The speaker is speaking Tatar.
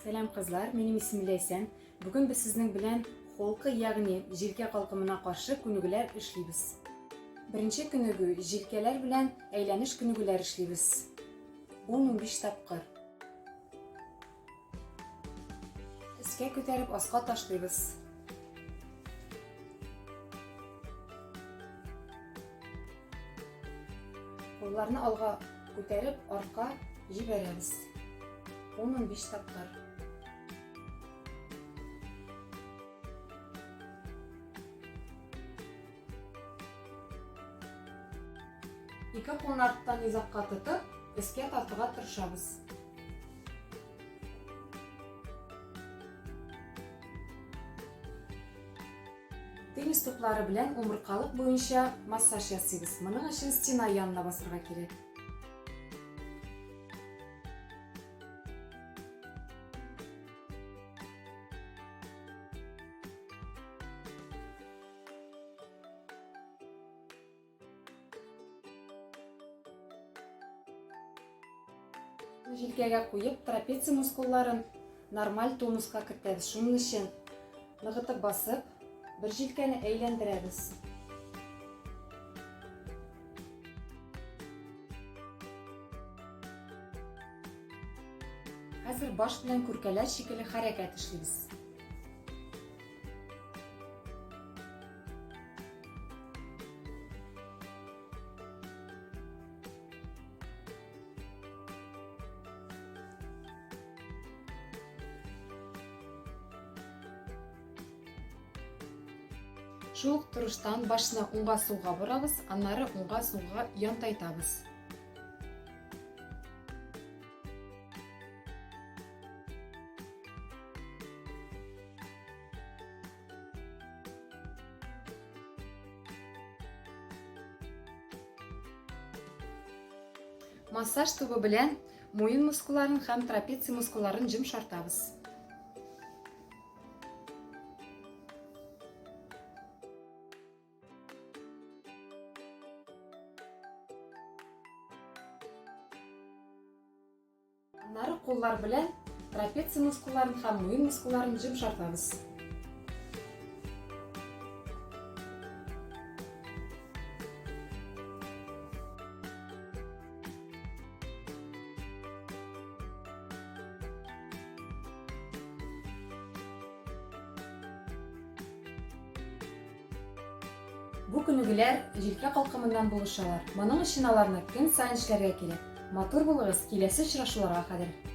Сәлам кызлар, минем исемем Ләйсән. Бүген без сезнең белән холка, ягъни җилкә калкымына каршы күнегүләр эшлибез. Беренче күнегү җилкәләр белән әйләнеш күнегүләр эшлибез. 10-15 тапкыр. Өскә күтәреп аска ташлыйбыз. Кулларны алга күтәреп, артка җибәрәбез. 10-15 тапкыр. Ике кулны арттан йозакка тотып, өскә тартырга тырышабыз. Теннис туплары белән умырткалык буенча массаж ясыйбыз. Моның өчен стена янына басырга кирәк. Җилкәгә куеп, трапеция мускулларын нормаль тонуска кертәбез. Шуның өчен ныгытып басып, бер җилкәне әйләндерәбез. Хәзер баш белән күркәләр шикелле хәрәкәт эшлибез. Шул ук торыштан башны уңга сулга борабыз, аннары уңга сулга янтайтабыз. Массаж тубы белән муен мускулларын һәм трапеция мускулларын йомшартабыз. Аннары куллар белән трапеция мускулларын һәм муен мускулларын йомшартабыз. Бу күнегүләр җилкә калкымыннан булышалар. Моның өчен аларны көн саен эшләргә кирәк. Матур булыгыз, киләсе очрашуларга кадәр!